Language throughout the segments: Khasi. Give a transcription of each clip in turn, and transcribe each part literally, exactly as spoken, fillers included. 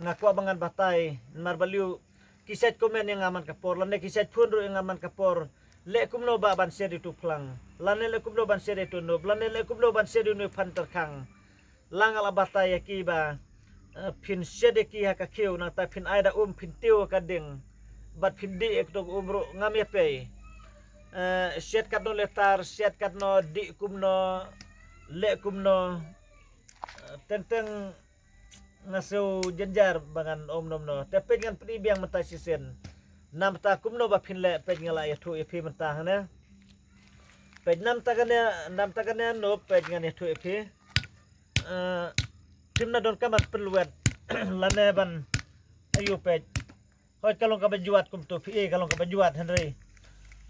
Nga kwah ba ngan batai, namar balei ki sait comment ïa nga man ka por, lane ki sait phone ruh ïa nga man ka por. Leh kumno ba ban share ïa utu phlang, lane leh kumno ban share ïa utu nop, lane leh kumno ban share ïa une u phan tyrkhang. La nga la batai ïa ki ba, eh, phin shet ïa ki ha ka khiew, nangta phin ai da um, phin tiew ha ka ding. Bad phin dih ïa kato ka um ruh, ngam ïa pei. Eh, shet katno letar, shet katno, dih kumno, leh kumno. Eh, teng teng nga shu jynjar ba ngan ong kumno kumno. Te peit ngan pyni biang mynta shisien. Namta kumno ba phin leh, peit nga la ïathuh ïa phi mynta hangne. Peit namta kane, namta kane nop, peit ngan ïathuh ïa phi. Eh, phim nang donkam ban pynlwet lane ban, ayu peit. Hooid ka long kaba jwat kumto phi, eh, ka long kaba jwat hynrei,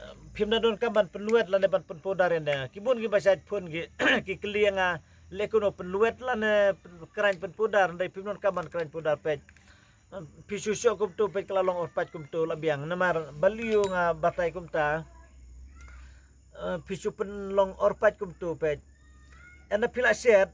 eh, phim nang donkam ban pynlwet lane ban pynpudar ïa ne. Ki bun kiba shait phone ki, ki kylli ïa nga, leh kumno pynlwet lane pyn-, kren pynpudar, hynrei phim nang donkam ban kren pudar, peit. Eh, phi shu shoh kumto, peit, ka la long orpait kumto, la biang. Namar balei nga batai kumta. Eh, phi shu pynlong orpait kumto, peit. Ynda phi la shet,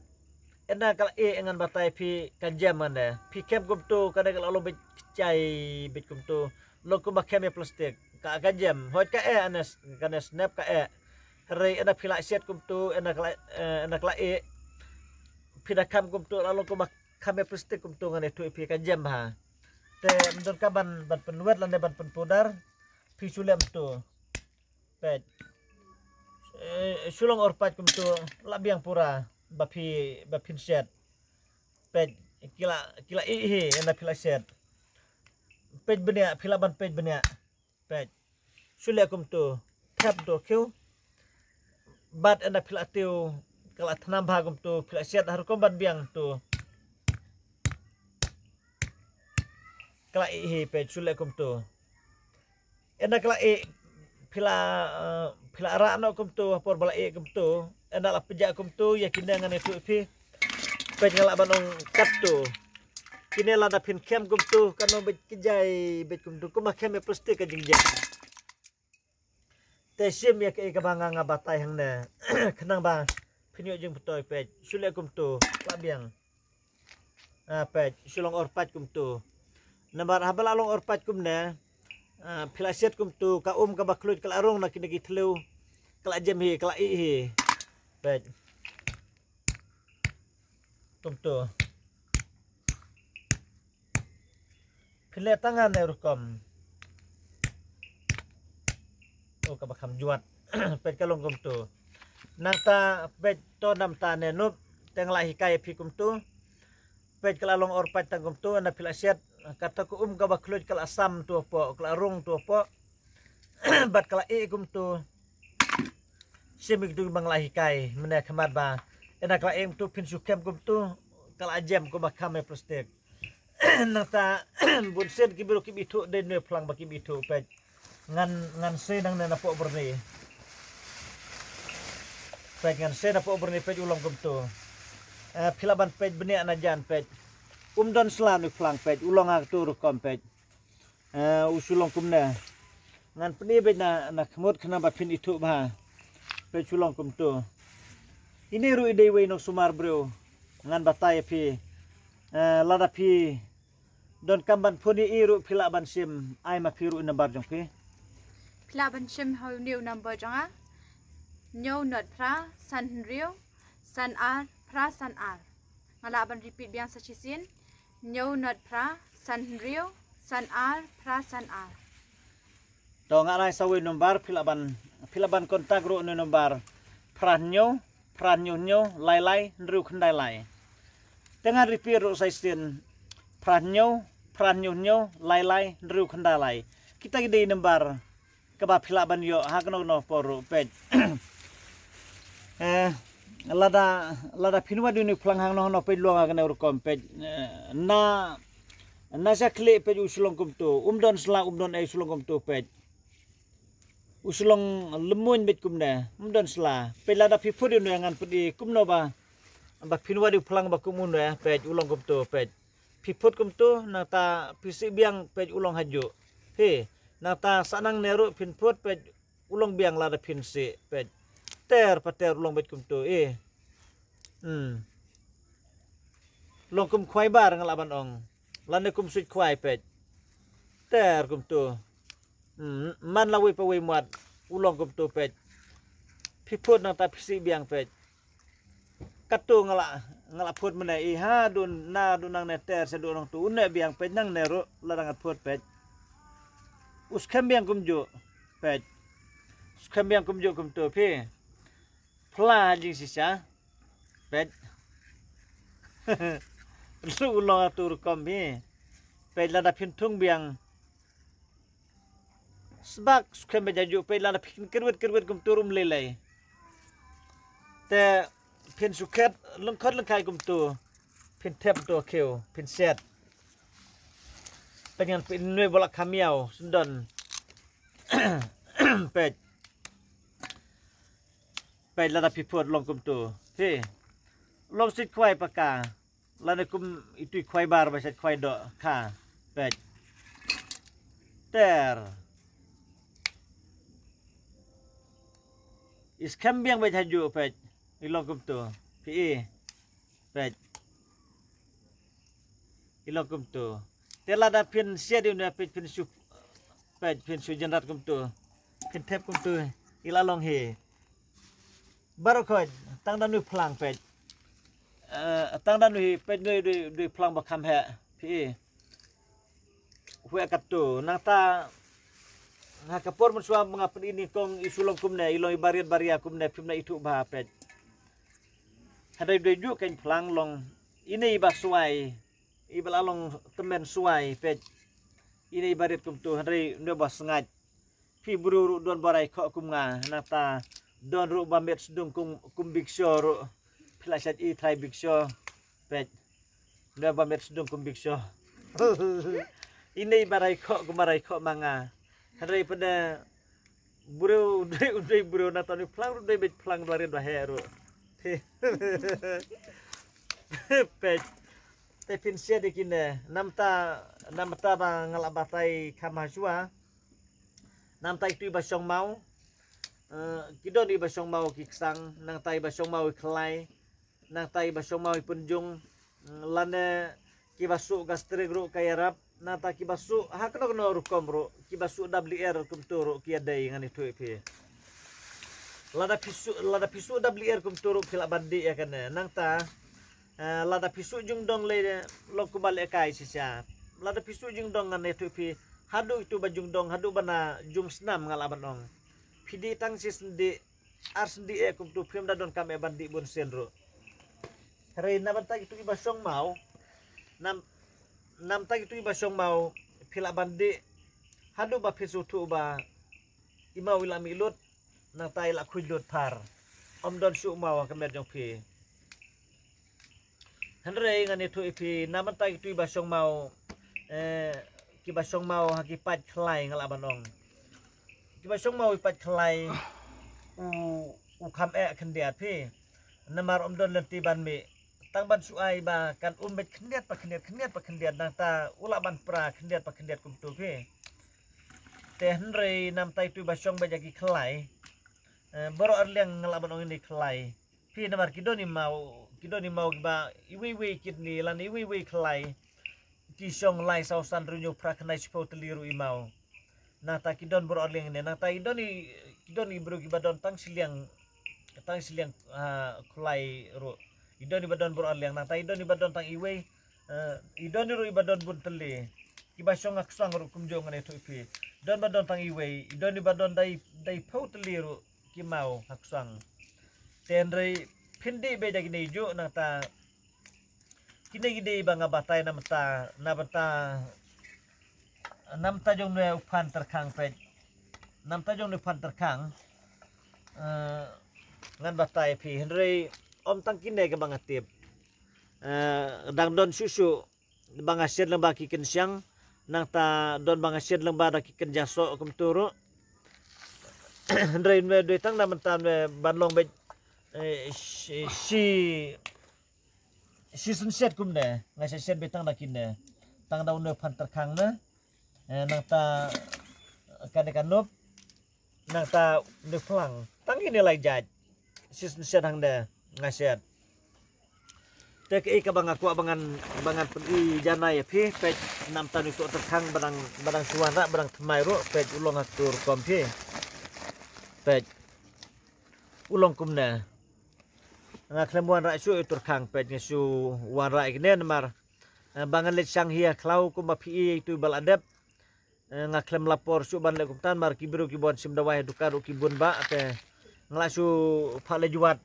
ynda ka la ih, ngan batai phi ka jem, ynda phi khem kumto, ka dei ka la long beit kjai beit kumto. Long kumba khem ïa plastik. Ka, ka jem. Hooid ka eh, ane s-, kane snap ka eh. Hynrei ynda phi la shet kumto, ynda ka la, eh, ynda ka la ih, phi da khem kumto, la long kumba khem ïa plastik kumto, ngan ïathuh ïa phi ka jem bha. Te ym donkam ban, ban pynwet lane ban pynpudar. Phi shu leh kumto. Peit. Eh, shu long orpait kumto, la biang pura ba phi, ba phin shet. Peit, ki la, ki la ih hi, ynda phi la shet. Peit bniah, phi lah ban peit bniah. Peit. Shu leh kumto, thep to khiew. Bad ynda phi la tiew, ka la thnam bha kumto, phi la shet ha rukom ban biang to. Ka la ih hi, peit, shu leh kumto. Ynda ka la ih, phi la, eh, phi la rah noh kumto, ha por ba la ih kumto. Ynda la pjah kumto, ïa kine ngan ïathuh ïa phi. Peit, nga lah ban ong katto. Kine lada phin khem kumto, kan ong beit kjai beit kumto, kumba khem ïa plastik ka jingjia. Te shim ïa kaei kaba nga, nga batai hangne. Khnang ba phin ïoh jingpyntoi, peit. Shu leh kumto, la biang. Ah, peit, shu long orpait kumto. Namar haba la long orpait kumne, ah, phi la shet kumto, ka um kaba khluit ka la rung na kine ki thliew. Ka la jem hi, ka la ih hi. Peit. Kumto. Phi leh tang hane rukom. Oh, kaba kham jwat. Peit, ka long kumto. Nangta peit, to namta ne nop, te nga la hikai ïa phi kumto. Peit, ka la long orpait tang kumto, ynda phi la shet, kata ka um kaba khluit ka la sam to hapoh, ka la rung to hapoh. Bad ka la ih kumto. Shim ïa kito kiba nga la hikai mynne khmat ba, ynda ka la ih kumto, phin shu khem kumto, ka la jem kumba khem ïa plastik. Nangta bun sien ki briew kim ithuh, dei ne phlang ba kim ithuh, peit. Ngan, ngan sei nangne napoh byrni. Peit, ngan sei napoh byrni, peit, u long kumto. Eh, phi lah ban peit bniah na jan, peit. Um don sla une u phlang, peit, u long ha kato rukom, peit. Eh, u shu long kumne. Ngan pyni beit na, na khmut khnang ba phin ithuh bha. Peit, shu long kumto. Ine ruh i dei iwei i nongsumar briew. Ngan batai ïa phi. Eh, lada phi donkam ban phone ïa i ruh, phi lah ban shim, ai ma phi ruh i number jong phi. Phi lah ban shim ha une u number jong nga. Hynñiew not phra, san hynriew, san ar, phra san ar. Nga lah ban repeat biang sa shisien. Hynñiew not phra, san hynriew, san ar, phra san ar. To, nga ai sa uwei u number, phi lah ban, phi lah ban contact ruh une u number. Phra hynñiew, phra hynñiew hynñiew, lai lai, hynriew khyndai lai. Te ngan repeat ruh sa shisien. Phra hynñiew, phra hynñiew hynñiew, lai lai, hynriew khyndai lai. Kita ki dei number kaba phi lah ban ïoh ha kano kano por ruh, peit. Eh, lada, lada phin wad ïa une u phlang ha kano kano, peit, long ha kane rukom, peit. Eh, na, na sha khlieh, peit, u shu long kumto. Um don sla, um don ei, u shu long kumto, peit. U shu long lymmuiñ beit kumne, um don sla. Peit, lada phi phut ïa une, ngan pyni kumno ba, ba phin wad ïa u phlang ba kum une, peit, u long kumto, peit. Phi phut kumto, nangta phi sih biang, peit, u long hajuh. He, nangta sa nangne ruh phin phut, peit, u long biang lada phin sih, peit. Ter pa ter u long beit kumto, eh. Hmm. Long kum khwai bar nga lah ban ong. Lane kum suit khwai peit. Ter kumtu. Hmm, man la wei pa wei mat. U long kumtu peit. Phi phut nangta phi sih biang peit. Katu nga la, nga la phut mynne i ha dun na dun nangne ter sa dun nangtu. Une biang peit nangne ruh la dang phut peit. U skhem biang kumjuh peit. U skhem biang kumjuh kumtu phi. Phla jingshisha. Peit. Ruh u long atu rukom phi. Peit lada phin thung biang. Sbak skhem beit ha juh peit lada phin kyrwit kyrwit kumtu ruh um lei lei. Te phin sukhet lyngkhot lyngkhai kumtu. Phin thep tu khiew phin set. Peit ngan peit nui bolak khamiaw sendon. Peit. Peit lada phi phut long kumtu. Phi. Long suit khwai paka. Lane kum itu i khwai bar ba suit khwai doh kha. Peit. Ter. I skhem biang beit ha juh peit. I long kumtu. Phi i. Peit. I long kumtu. Te lada phin set ïa une peit phin shu. Peit phin shu jynrat kumtu. Phin thep kumtu. I la long hi. Baroh khoit tang da nui phlang peit. Eh, tang da nui peit nui dui dui phlang ba kham heh. Phi i. Hweh katu nangta ha ka por mynshuwa ba nga pyn-i nyngkong i shu long kumne i long i bariat baria kumne phim nang ithuh bha peit. Hynrei dei juh kein phlang long ine i ba suwai i ba la long tymmen suwai peit. Ine i bariat kumtu hynrei une ba sngaid. Phi briew ruh don ba rai khoh kum nga nangta don ruh ba met sdung kum kum biksho ruh. Phi la sait i trai biksho peit. Don ba met sdung kum biksho. Ine i ba rai khoh kum ba rai khoh ma nga. Hynrei pynne briew dei dei briew nangta une phlang ruh dei beit phlang ba rit ba heh ruh. Peit. Te phin set ïa kine namta namta ba nga la batai kham ha shuwa. Nangta itu i ba shong maw. Eh, ki don i ba shong maw ki ksang, nangta i ba shong maw i khlai, nangta i ba shong maw i pynjung, mm, lane ki ba suh gastric ruh ka ïarap, nangta ki ba suh ha kano kano rukom ruh, ki ba suh W R kumtu ruh ki ïadei ngan ïathuh ïa phi. Lada phi suh, lada phi suh W R kumtu ruh phi lah ban dih ïa kane, nangta Eh, lada phi suh jingdong lei long kumba lehkai shisha. Lada phi suh jingdong ngan ïathuh phi haduh itu ba jingdong haduh ba na jungsnam nga lah ban ong. Phi dih tang shi sendih ar sendih eh kumtu phim da donkam eh ban dih bun sien ruh. Hynrei na bynta itu i ba shong maw. Nam nam tang itu i ba shong maw phi lah ban dih haduh ba phi shu thuh ba i maw i lah mih lut. Nangta i lah khuid lut phar. Ym don shuh maw ha ka met jong phi. Hynrei ngan ïathuh ïa phi na bynta kitu i ba shong maw, eh, ki ba shong maw ha ki pait khlai nga lah ban ong. Ki ba shong maw i pait khlai u u kham eh khyndiat phi. Namar ym don lynti ban mih. Tang ban shu ai ba kan um beit khyndiat pa khyndiat khyndiat pa khyndiat nangta u lah ban pra khyndiat pa khyndiat kumtu phi. Te hynrei namta itu ba shong ba jaki khlai. Eh, baroh arliang nga lah ban ong ini khlai. Phi namar ki don i maw, ki don i maw kiba iwei iwei kidney lan iwei iwei khlai. Ki shong lai saw san hynriew phra khyndai shiphew tylli ruh i maw. Nangta ki don baroh arliang ini. Nangta i don i ki don i bru kiba don tang shiliang tang shiliang, ah, khlai ruh. I don iba don baroh arliang nangta i don iba don tang iwei. Eh, i don i ruh iba don bun tylli. Kiba shong ha ksang ruh kumjuh ngan ïathuh ïa phi. Don ba don tang iwei, i don iba don dai dai phew tylli ruh ki maw ha ksang. Te hynrei phin dih beit da kine juh nangta kine ki dei ba nga batai na bynta na bynta na bynta jong ne u phan tyrkhang peit. Na bynta jong ne u phan tyrkhang. Eh, ngan batai phi hynrei ym tang kine kaba nga tip. Eh, dang don shuh shuh ba nga shet lang ba ki kynsiang nangta don ba nga shet lang ba da ki kynja soh kumtu ruh. Hynrei nwe doi tang na mynta nwe ban long beit, eh, shi shi shi sun shet kumne nga shet shet beit tang da kine tang da une phan tyrkhang ne. Eh, nangta kane ka nop nangta une phlang tang ine lai jait. Shi sun shet hangne nga shet. Te kaei kaba nga kwah ba ngan, ba ngan pyni janai ïa phi, peit, namta une u tyrkhang ba dang, ba dang shu wanrah, ba dang thymmai ruh, peit, u long ha katu rukom phi. Peit, u long kumne. Nga khlem wanrah shuh ïa u tyrkhang, peit, nga shu wanrah ïa kine namar, eh, ba ngan leit shang hi ha khlaw kumba phi i ïa itu ba la dep. Eh, nga khlem la por shuh ban leh kumta namar ki briew ki bun shim dawai ha dukan ruh ki bun bha, te nga la shu phah leit wad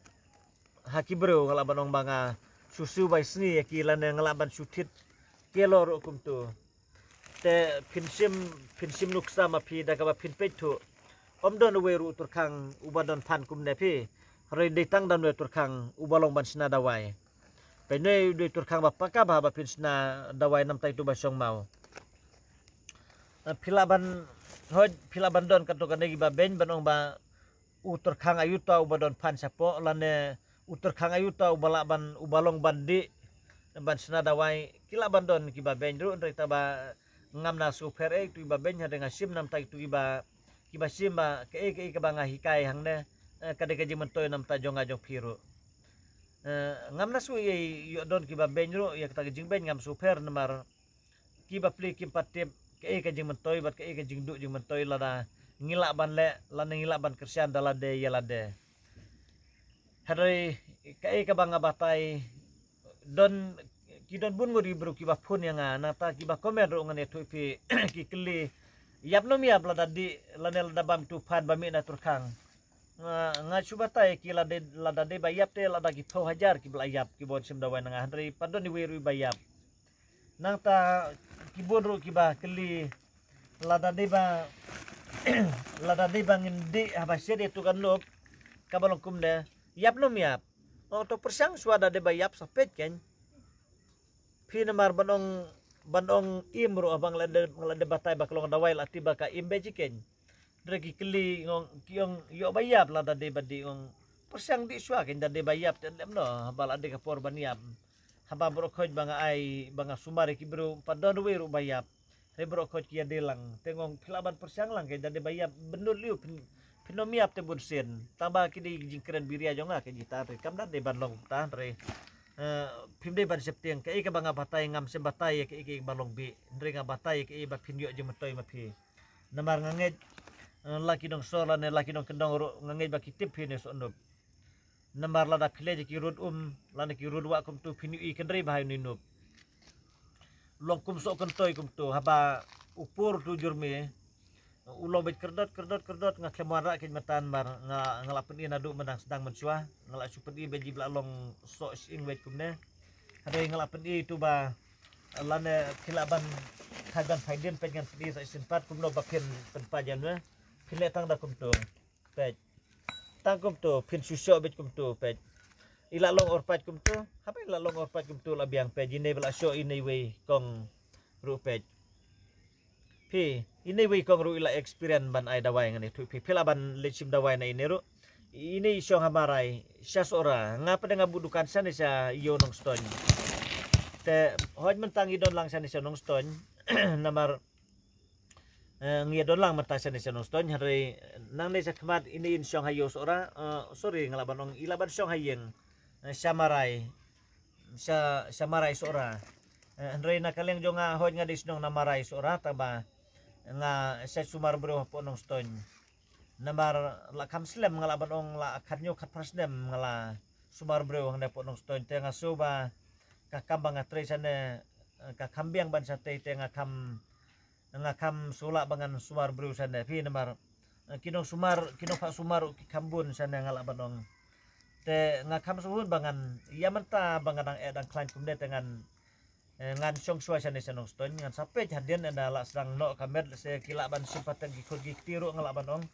ha ki briew, nga lah ban ong ba nga shu siew bai sngi ïa ki, lane nga lah ban shu thied kelor ruh kumtu. Te phin shim, phin shim nuksa ma phi da kaba phin peit thuh, ym don uwei ruh u tyrkhang uba don phan kumne phi. Hynrei dei tang da une u tyrkhang uba long ban shna dawai. Peit, une u dei u tyrkhang ba paka bha ba phin shna dawai namta itu ba shong maw. Eh, phi lah ban, hooid, phi lah ban don katto katne kiba beiñ ban ong ba u tyrkhang aïu ta uba don phan shapoh, lane u tyrkhang aïu ta uba lah ban, uba long ban dih ban shna dawai. Ki lah ban don kiba beiñ ruh, hynrei tang ba ngam nang sngewpher ei itu iba beiñ, hynrei nga shim namta itu iba, kiba shim ba kaei kaei kaba nga hikai hangne, eh, ka dei ka jingmyntoi namta jong nga jong phi ruh. Eh, ngam nang sngew ïoh don kiba beiñ ruh, ïa kata ka jingbeiñ ngam sngewpher namar kiba plie kim pat tip kaei ka jingmyntoi bad kaei ka jingduh jingmyntoi lada ngi lah ban leh, lada ngi lah ban kyrshan da lade ïa lade. Hynrei kaei kaba nga batai, don, ki don bun ngut ki briew kiba phone ïa nga, nangta kiba comment ruh, ngan ïathuh ïa phi, ki kylli, ïap ne ym ïap lada dih, lane lada bam tu phan ba mih na tyrkhang. Nga, nga shu batai ki lada, lada dei ba ïap te lada ki phew hajar kiba la ïap kiba wan shim dawai na nga, hynrei pat don iwei ruh iba ïap. Nangta ki bun ruh kiba kylli, lada dei ba, lada dei ba ngin dih haba shet ïa tu ka nup kaba long kumne, ïap ne ym ïap. Nga ong to pyrshang shuwa, da dei ba ïap sa peit keiñ. Phi, namar ban ong, ban ong im ruh haba nga la dep, nga la dep batai ba ka long dawai, la tip ba ka im beit keiñ. Hynrei ki kylli, nga ong, ki ong ïoh ba ïap lada dei ba dih, nga ong pyrshang dih shuwa keiñ, da dei ba ïap te lem noh haba la dei ka por ban ïap. Haba baroh khoit ba nga ai, ba nga sumar ïa ki briew, pat don uwei ruh ba ïap. Hynrei baroh khoit ki ïadei lang. Te nga ong phi lah ban pyrshang lang keiñ, da dei ba ïap, bynnud lei phin, phin ym ïap te bun sien. Tang ba ki dei jingkren biria jong nga keiñ kita, hynrei kam da dei ban long kumta, hynrei, eh, phim dei ban sheptieng, kaei kaba nga batai ngam shym batai ïa kaei kaei ba long bih, hynrei nga batai ïa kaei ba phin ïoh jingmyntoi ma phi. Namar nga ngeit, eh, la ki nongsor lane la ki nongkyndong ruh nga ngeit ba ki tip phi ne soh nup. Namar lada phi leit ïa ki rud um lane ki rud wah kumtu phin ïohi kynrei ba ha uni u nup. Long kum soh kyntoi kumtu, haba u por tu jur me u long beit kyrdot kyrdot kyrdot, nga khlem wanrah keiñ mynta namar nga, nga la pyni naduh myndang sdang mynshuwa, nga la shu pyni beit, ji ba la long soh shyieng beit kumne. Hynrei nga la pyni tu ba lane phi lah ban, kha ban phaidien peit, ngan pyni sa shisien pat kumno ba phin pynpait ïa une. Phin leh tang da kumtu. Peit. Tang kumtu, phin shu shoh beit kumtu, peit. I la long orpait kumtu, haba i la long orpait kumtu la biang, peit, ine ba la shoh ine iwei kong ruh, peit. Phi, ine iwei kong ruh i la experience ban ai dawai, ngan ïathuh phi, phi lah ban leit shim dawai na ine ruh. Ine i shong ha Marai sha Sohra, nga pat nga buh dukan shane sha Ïew Nongstoiñ. Te hooid mynta ngi don lang shane sha Nongstoiñ, namar eh, ngi ïa don lang mynta shane sha Nongstoiñ, hynrei nangne sha khmat ine in shong ha Ïew Sohra, eh, sorry, nga lah ban ong i lah ban shong ha ïing, eh, sha Marai, sha, sha Marai Sohra. Eh, hynrei na ka liang jong nga, hooid nga dei shnong na Marai Sohra, tangba nga sha sumar briew hapoh Nongstoiñ. Namar la kham slem, nga lah ban ong la khathynñiew khatphra snem nga la sumar briew hangne hapoh Nongstoiñ, te nga sngew ba ka kam ba nga trei shane, eh, ka kham biang ban shatei, te nga kham, nga kham shu lah ba ngan sumar briew shane, phi, namar, eh, ki nongsumar, ki nongphah sumar ruh ki kham bun shane, nga lah ban ong. Te nga kham shu hun ba ngan, ïa mynta ba nga dang eh dang khlaiñ kumne, te ngan, eh, ngan shong shuwa shane sha Nongstoiñ, ngan sa peit hadien ynda la sdang noh ka met, lehse ki lah ban shim pateng ki khun ki kti ruh, nga lah ban ong.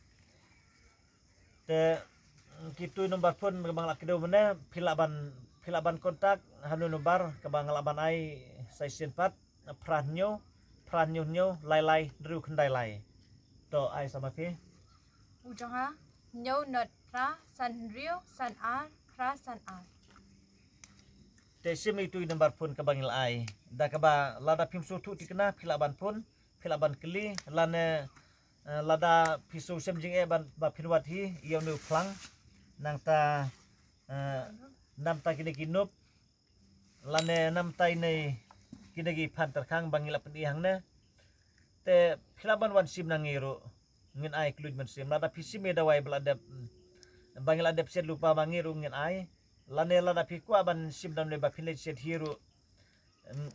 Te, mm, kitu i number phone kaba nga la kdew mynne, phi lah ban, phi lah ban contact ha une u number kaba nga lah ban ai sa shisien pat, phra hynñiew, phra hynñiew hynñiew, lai lai, hynriew khyndai lai. To, ai sa ma phi. U jong nga, hynñiew nod phra, san hynriew, san ar, phra san ar. Te shim itu i number phone kaba ngi la ai. Da kaba lada phim sngewthuh thikna, phi lah ban phone, phi lah ban kylli, lane, eh, lada phi sngewshem jingeh ban, ba phin wad hi ïa une u phlang. Nangta, eh, namta kine ki nup, lane namtai ne kine ki phan tyrkhang ba ngi la pyni hangne. Te phi lah ban wan shim na ngi ruh, ngin ai kylluid mynsiem. Lada phi shim ïa dawai ba la dep, ba ngi la dep shet lypa ma ngi ruh ngin ai. Lane lada phi kwah ban shim da une ba phin leit shet hi ruh,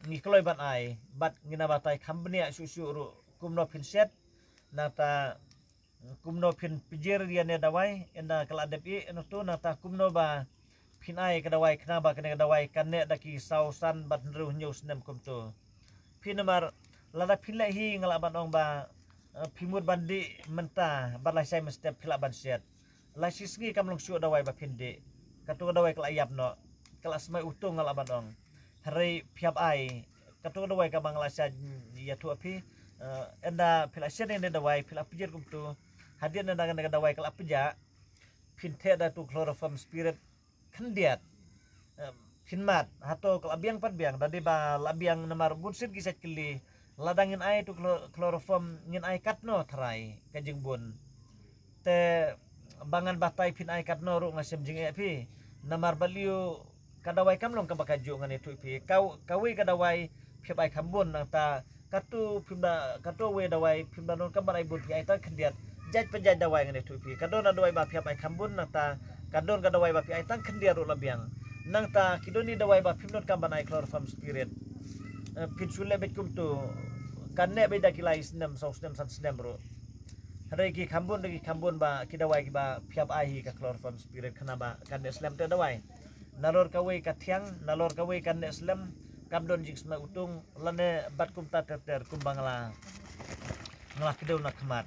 ngi kloi ban ai. Bad ngin ïa batai kham bniah shuh shuh ruh kumno phin shet, nangta kumno phin pynjur ïa ne dawai, ynda ka la dep ïeh, nangta kumno ba phin ai ka dawai, khnang ba kane ka dawai kan neh da ki saw, san bad hynriew, hynñiew snem kumto. Phi, namar lada phin leh hi, nga lah ban ong ba, eh, phi mut ban dih mynta bad lashai mynstep phi lah ban shet. Lashisngi kam long shuh dawai ba phin dih. Kato ka dawai ka la ïap noh, ka la smai utung, nga lah ban ong. Hynrei phi hap ai kato ka dawai kaba nga la shah ïathuh ïa phi. Eh, ynda phi la shet ïa ne dawai, phi la pynjur kumto, hadien ynda kane ka dawai ka la pynjah, phin theh da tu chloroform spirit khyndiat. Eh, phin mad, hato ka la biang pat biang? Da dei ba la biang, namar bun sien ki shait kylli, lada ngin ai tu chlor-, chloroform, ngin ai katno tharai ka jingbun? Te ba ngan batai phin ai katno ruh nga shem jingeh phi. Namar balei, ka dawai kam long kaba kajuh, ngan ïathuh ïa phi. Ka, kawei ka dawai phi hap ai kham bun, nangta kato phim da, kato wei dawai phim da donkam ban ai bun, phi ai tang khyndiat. Jait pa jait dawai, ngan ïathuh ïa phi. Ka don ka dawai ba phi hap ai kham bun, nangta ka don ka dawai ba phi ai tang khyndiat ruh la biang. Nangta ki don ki dawai ba phim donkam ban ai chloroform spirit. Eh, phin shu leh beit kumto, kan neh beit da ki lai snem, saw snem, san snem ruh. Hynrei ki kham bun da ki kham bun ba ki dawai kiba phi hap ai hi ka chloroform spirit, khnang ba kan neh slem te dawai. Nalor kawei ka thiang, nalor kawei kan neh slem, kam don jingsmai utung, lane bad kumta ter ter kumba nga la, nga la kdew na khmat.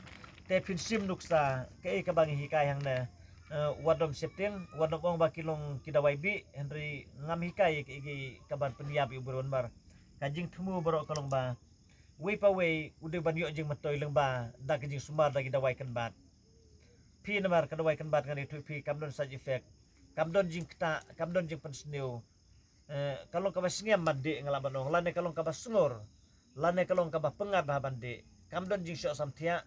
Te phin shim nuksa kaei kaba ngi hikai hangne. Eh, wat dom sheptieng, wat dom ong ba ki long ki dawai bih, hynrei ngam hikai ïa kaei kaban pynïap ïa u briew, namar ka jingthmu baroh ka long ba wei pa wei u dei ban ïoh jingmyntoi lyngba da ka jingsumar da ki dawai kynbat. Phi, namar ka dawai kynbat, ngan ïathuh ïa phi, kam don side effect, kam don jingktah, kam don jingpynsniew. Eh, ka long kaba sngem ban dih, nga lah ban ong, lane ka long kaba sngur, lane ka long kaba pyngngad bha ban dih. Kam don jingshoh samthiah,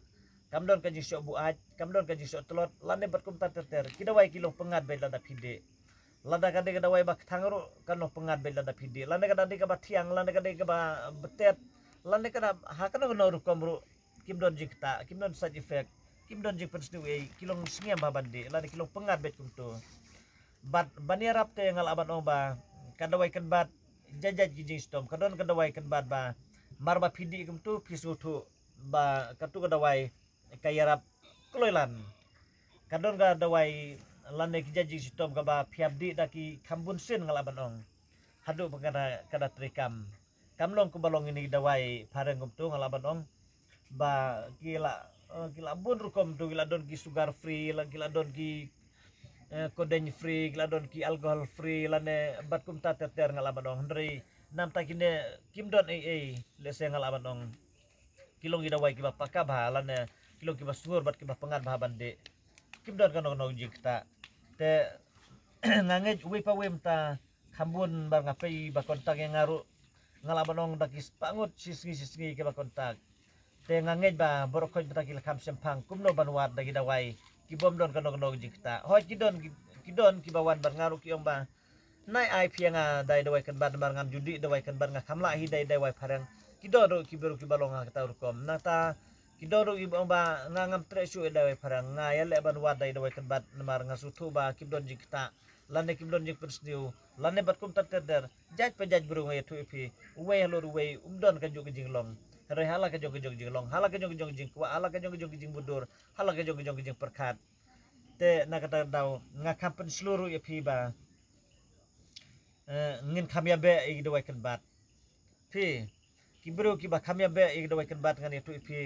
kam don ka jingshoh buaid, kam don ka jingshoh tlot, lane bad kumta ter ter. Ki dawai ki long pyngngad beit lada phi dih. Lada ka dei ka dawai ba kthang ruh kan long pyngngad beit lada phi dih. Lane ka da dei kaba thiang, lane ka dei kaba betet, lane ka da ha kano kano rukom ruh, kim don jingktah, kim don side effect, kim don jingpynsniew ei, ki long sngem bha ban dih, lane ki long pyngngad beit kumto. Bad ban ïarap te, nga lah ban ong ba ka dawai kynbat, jait jait ki jingshitom. Ka don ka dawai kynbat ba mar ba phi dih kumto phi sngewthuh ba kato ka dawai ka ïarap kloi lan. Ka don ka dawai lane ki jait jingshitom kaba phi hap dih da ki kham bun sien, nga lah ban ong. Haduh ba ka da, ka da treikam. Kam long kumba long ine i dawai phareng kumto, nga lah ban ong. Ba ki la, eh, ki la bun rukom to, ki la don ki sugar free, la, ki la don ki, eh, codeine free, ki la don ki alcohol free, lane bad kumta ter ter, nga lah ban ong. Hynrei namta kine kim don ei ei, lehse, nga lah ban ong, ki long ki dawai kiba paka bha, lane ki long kiba sngur bad kiba pyngngad bha ban dih. Kim don kano kano jingktah. Te nga ngeit wei pa wei mynta kham bun ba nga pei ba contact ïa nga ruh, nga lah ban ong, da ki spah ngut shi sngi shi sngi kiba contact. Te nga ngeit ba baroh khoit mynta ki la kham shemphang kumno ban wad da ki dawai ki bym don kano kano jingktah. Hooid, ki don, ki, ki don kiba wan bad nga ruh, ki ong ba, nai ai phi ïa nga da i dawai kynbat, namar ngam ju dih dawai kynbat, nga kham lah hi da i dawai phareng. Ki don ruh ki briew kiba long ha kata ka rukom. Nangta ki don ruh kiba ong ba nga ngam treh shuh ïa i dawai phareng, nga ïaleh ban wad da i dawai kynbat namar nga sngewthuh ba kim don jingktah, lane kim don jingpynsniew, lane bad kumta ter ter. Jait pa jait briew, nga ïathuh ïa phi, uwei halor uwei um don ka juh ka jinglong. Hynrei ha la ka jong ka jong ka jinglong, ha la ka jong ka jong ka jingkwah, ha la ka jong ka jong ka jingmudui, ha la ka jong ka jong ka jingpyrkhat. Te na kata ka daw nga kham pynshlur ruh ïa phi ba, eh, ngin kham ïabeh ïa ki dawai kynbat. Phi, ki briew kiba kham ïabeh ïa ki dawai kynbat, ngan ïathuh ïa phi,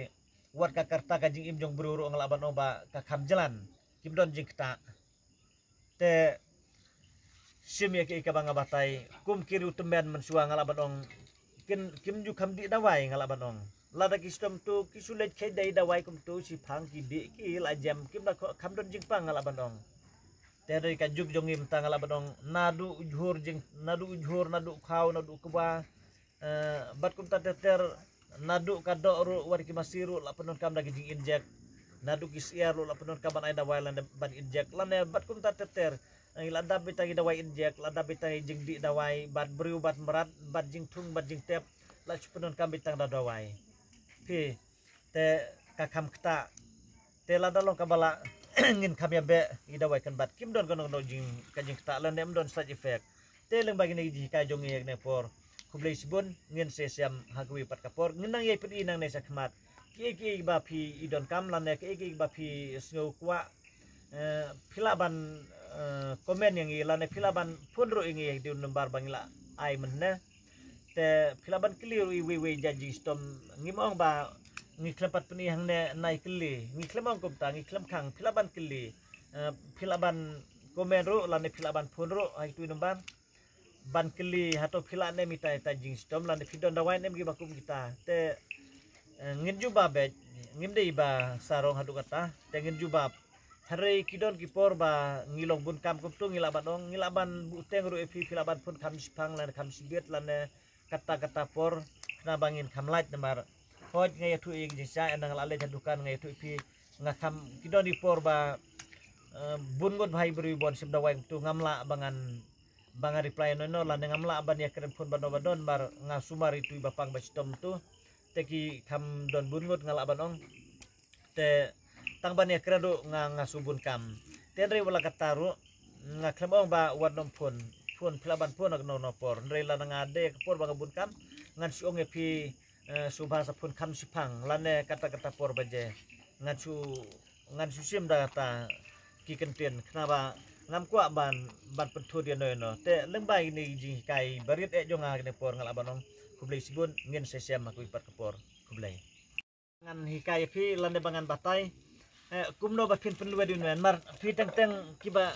wat ka rta ka jingim jong briew ruh, nga lah ban ong ba ka kham jlan, kim don jingktah. Te shim ïa kaei kaba nga batai, kum ki riew tymmen mynshuwa, nga lah ban ong, kin, kim ju kham dih dawai, nga lah ban ong. Lada ki shitom to ki shu leit khie da i dawai kumto shiphang, ki dih, ki la jem, kim da kho-, kham don jingpang, nga lah ban ong. Te dei ka juk jong ngi mynta, nga lah ban ong, naduh u jhur jing, naduh u jhur, naduh khaw, naduh kba, eh, bad kumta ter ter, naduh ka doh ruh, wat ki masi ruh la pyndonkam da ki jing inject, naduh ki syiar ruh la pyndonkam ban ai dawai lane ban inject, lane bad kumta ter ter. Ngi la dap beit tang i dawai injek, la dap beit tang i jingdih dawai, bad briew, bad mrad, bad jingthung, bad jingtep, la shu pyndonkam beit tang da dawai. Phi, te ka kham ktah. Te lada long kaba lah ngin kham ïa beh i dawai kan bat. Kim don kano kano jing, ka jingktah lane ym don side effect. Te lyngba kine ki jinghikai jong ngi ha kane por. Khublei shibun, ngin sa ïashem ha kawei pat ka por. Ngin nang ïai pyni nangne shakhmat. Kiei kiei ba phi i donkam lane kiei kiei ba phi sngew kwah. Eh, phi lah ban, eh, comment ïa ngi lane phi lah ban phone ruh ïa ngi ïa ki number ba ngi la ai mynne. Te phi lah ban kylli ruh iwei iwei jait jingshitom, ngim ong ba ngi khlem pat pyni hangne nai kylli, ngi khlem ong kumta, ngi khlem khang, phi lah ban kylli. Eh, phi lah ban comment ruh lane phi lah ban phone ruh ha itu i number. Ban kylli hato phi lah ne em ita ita jingshitom lane phi don dawai ne em kiba kum kita. Te, eh, ngin jubab beit, ngim dei ba sarong haduh kata. Te ngin jubab. Hynrei ki don ki por ba ngi long bun kam kumtu ngi lah ban ong, ngi lah ban buhteng ruh ïa phi, phi lah ban phone kham shipang lane kham shibit lane kata kata por, khnang ba ngin kham lait namar. Hooid nga ïathuh ïa ki jingshai, ynda nga la leit ha dukan nga ïathuh ïa phi, nga kham, ki don ki por ba, eh, bun ngut bha i briew i bun shim dawai kumtu ngam lah ba ngan, ba ngan reply no no lane ngam lah ban ïakren phone bad no bad no namar nga sumar itu i ba pang ba shitom tu. Te ki kham don bun ngut nga lah ban ong. Te tang ban ïakren ruh nga, nga shu bun kam. Te hynrei wat la katta ruh nga khlem ong ba wat nym phone. Phone phi lah ban phone ha kano kano por. Hynrei lada nga dei ka por ba nga bun kam ngan shu ong ïa phi, eh, shu bha sa phone kham shipang lane kata kata por ba je. Ngan shu, ngan shu shim da kata ki kyntien khnang ba ngam kwah ban, ban pynthut ïano ïano. Te lyngba kine ki jinghikai barit eh jong nga ha kane por nga lah ban ong khublei shibun, ngin sa ïashem ha kawei pat ka por. Khublei. Ngan hikai ïa phi lane ba ngan batai. Eh, kumno ba phin pynlwet ïa u nwe namar phi teng teng kiba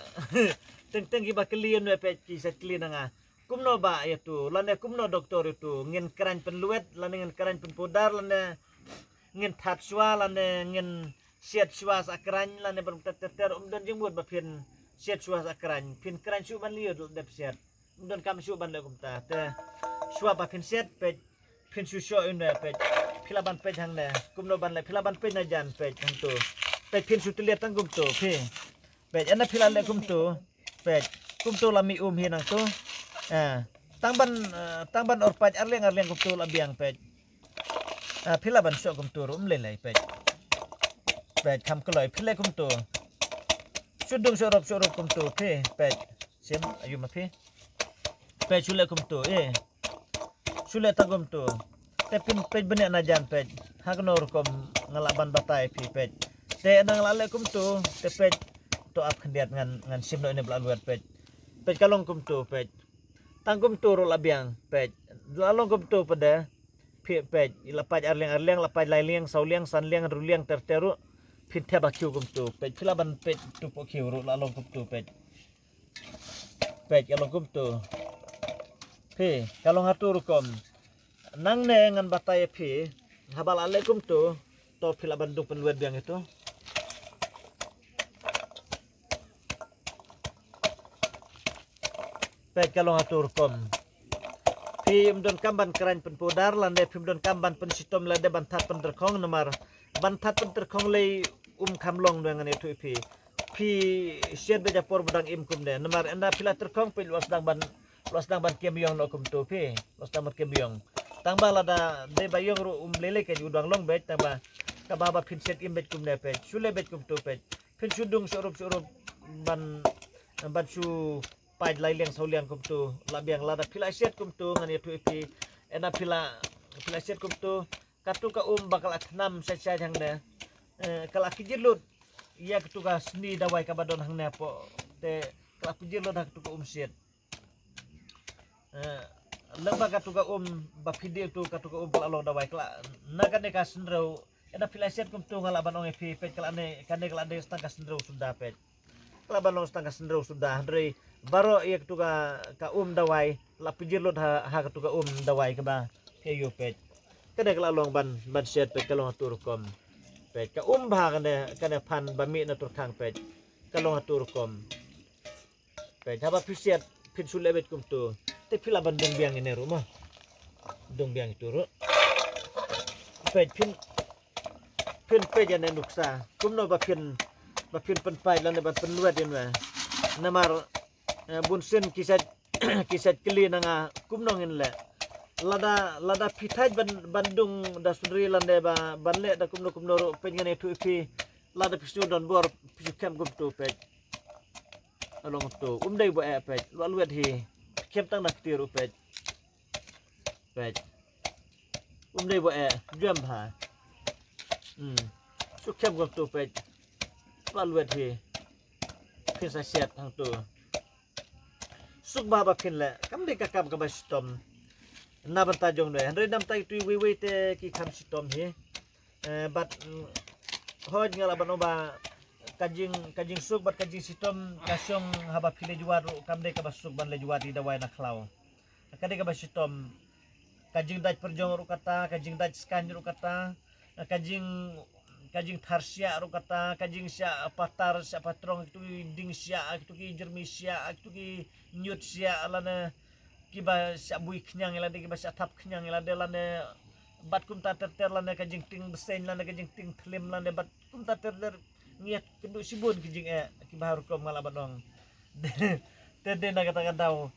teng teng kiba kylli ïa u nwe peit ki sa kylli na nga. Kumno ba ïa tu lane kumno doktor ïa tu ngin kren pynlwet lane ngin kren pynpudar lane ngin that shuwa lane ngin siat shuwa sa kren lane ban ter ter ter um don jingmut ba phin siat shuwa sa kren phin kren shu ban liut dep siat. Ym don kam shu ban leh kumta. Te shuwa ba phin siat peit phin shu shoh ïa u nwe peit. Phi lah ban peit hangne. Kumno ban leh phi lah ban peit na jan peit hangtu. Peit phin shu tylliat tang kumtu phi. Peit ynda phi lah leh kumtu. Peit kumtu la mih um hi nangtu. Ah, tang ban, ah, tang ban or pait arliang arliang kumtu la biang peit. Ah, phi lah ban shoh kumtu ruh ym lei lei peit. Peit kham kloi phi leh kumtu. Shu dung shu rup shu rup kumtu phi peit. Sim ayu ma phi. Peit shu leh kumtu eh. Shu leh tang kumtu. Te phin peit bniah na jan peit. Ha kano rukom nga lah ban batai phi peit. Te ynda nga lah leh kumtu te peit. To ap khyndiat ngan, ngan shim noh ine ba la lwet peit. Peit ka long kumtu peit. Tang kumtu ruh la biang peit. La long kumtu pat de. Phi peit la pait arliang arliang la pait lai liang saw liang san liang hynriew liang ter ter ruh. Phin thep ha khiew kumtu peit phi lah ban peit tu poh khiew ruh la long kumtu peit. Peit ka long kumtu. Phi ka long ha tu rukom. Nangne ngan batai ïa phi haba la leh kumtu. To phi lah ban dung pynwet biang ïa tu. Peit ka long ha tu rukom. Phim don kam ban kren pynpudar lane phim don kam ban pynshitom lane ban that pynterkhong namar ban that pynterkhong lei um kham long nwe ngan ïathuh ïa phi. Phi siat beit ha por ba dang im kumne namar ynda phi la terkhong peit la sdang ban, la sdang ban kem ïong noh kumtu phi. La sdang ban kem ïong. Tang ba lada dei ba ïong ruh um lei lei ka ju dang long beit tang ba kaba ba phin siat im beit kumne peit. Shu leh beit kumtu peit. Phin shu dung shu rup shu rup ban, ban shu pait lai liang saw liang kumtu la biang lada phi la siat kumtu ngan ïathuh ïa phi. Ynda phi la, phi la siat kumtu katu ka um ba ka la thnam shai shai hangne. Eh, ka la kijit lut ïa katu ka sni dawai kaba don hangne hapoh te ka la kijit lut ha katu ka um siat. Eh, lyngba katu ka um ba phi dih tu katu ka um ka la long dawai ka la na kane ka synrew. Ynda phi la siat kumtu nga lah ban ong ïa phi peit ka la ne kane ka la dei tang ka synrew suda peit. Ka lah ban long tang ka synrew suda hynrei baroh ïa katu ka, ka um dawai la pynjir lut ha, ha katu ka um dawai kaba phi ïoh peit. Kane ka la long ban, ban siat peit ka long ha tu rukom. Peit ka um bha kane, kane phan ba mih na turkhang peit ka long ha tu rukom. Peit haba phi siat phin shu leh beit kumtu. Te phi lah ban dung biang ine ruh ma. Dung biang itu ruh. Peit phin, phin peit ïa ne nuksa kumno ba phin, ba phin pynpait lane ban pynwet ïa nwe. Namar Eh, bun sien ki sa ki sa kylli na nga kumno ngin leh. Lada lada phi thait ban ban dung da sudri lane ba ban leh da kumno kumno ruh, peit ngan ïathuh ïa phi. Lada phi shu don bor phi shu kem kumtu peit. Along tu um dei ba eh peit. Lwet lwet hi. Kem tang na kti ruh peit. Peit. Um dei ba eh juem ha. Hmm. Shu kem kumtu peit. Lwet lwet hi. Phin sa siat hangtu. Suk bha ba phin leh, kam dei ka kam kaba shitom. Na bynta jong noi, hynrei namta itu iwei iwei te ki kham shitom hi. Eh, bad mm, hoi nga lah ban ong ba ka jing ka jingsuk bad ka jingshitom ka shong haba phi leit wad ruh, kam dei kaba suk ban leit wad ïa dawai na khlaw. Ka dei kaba shitom. Ka jingdait pyrjong ruh kata, ka jingdait skaiñ ruh kata, ka jing ka jingthar shiah ruh kata, ka jingshah patar, shah patrong, kitu ki ding shiah, kitu ki jermi shiah, kitu ki ñiut shiah, lane kiba shah bui khñiang ïa lade, kiba shah thap khñiang ïa lade, lane bad kumta ter ter, lane ka jingtieng bseiñ, lane ka jingtieng thlim, lane bad kumta ter ter. Ngi ïakynduh shibun ki jingeh kiba har rukom, nga lah ban ong. Te dei na kata ka daw.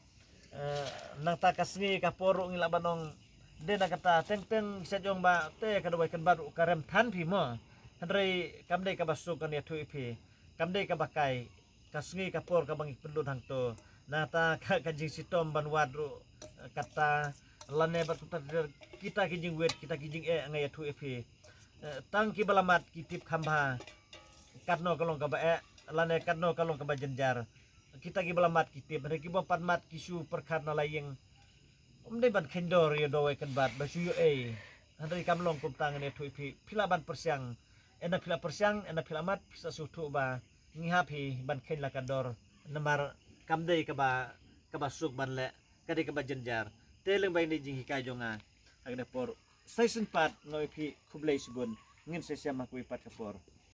Eh, nangta ka sngi ka por ruh ngi lah ban ong. Dei na kata teng teng sa jong ba te ka dawai kynbat ruh ka rem than phi mo. Hynrei kam dei kaba suk ngan ïathuh ïa phi. Kam dei kaba kai. Ka sngi ka por kaba ngi pynlut hangto. Nangta ka, ka jingshitom ban wad ruh, eh, kata lane bad kumta ter ter, kita ki jingwit, kita ki jingeh nga ïathuh ïa phi. Eh, tang kiba la mat ki tip kham bha. Katno ka long kaba eh, lane katno ka long kaba jynjar. Kita kiba la mat ki tip, hynrei kiba pat mat ki shu pyrkhat na la ïing. Um dei ban kheiñ dor ïa dawai kynbat ba shu ïoh ei. Hynrei kam long kumta, ngan ïathuh ïa phi, phi lah ban pyrshang. Ynda phi lah pyrshang, ynda phi lah mat, phi sa shu thuh ba ngi hap hi ban kheiñ la ka dor. Namar kam dei kaba kaba suk ban leh, ka dei kaba jynjar. Te lyngba ine i jinghikai jong nga ha kane ka por, sa shisien pat nga ong ïa phi khublei shibun. Ngin sa ïashem ha kawei pat ka por.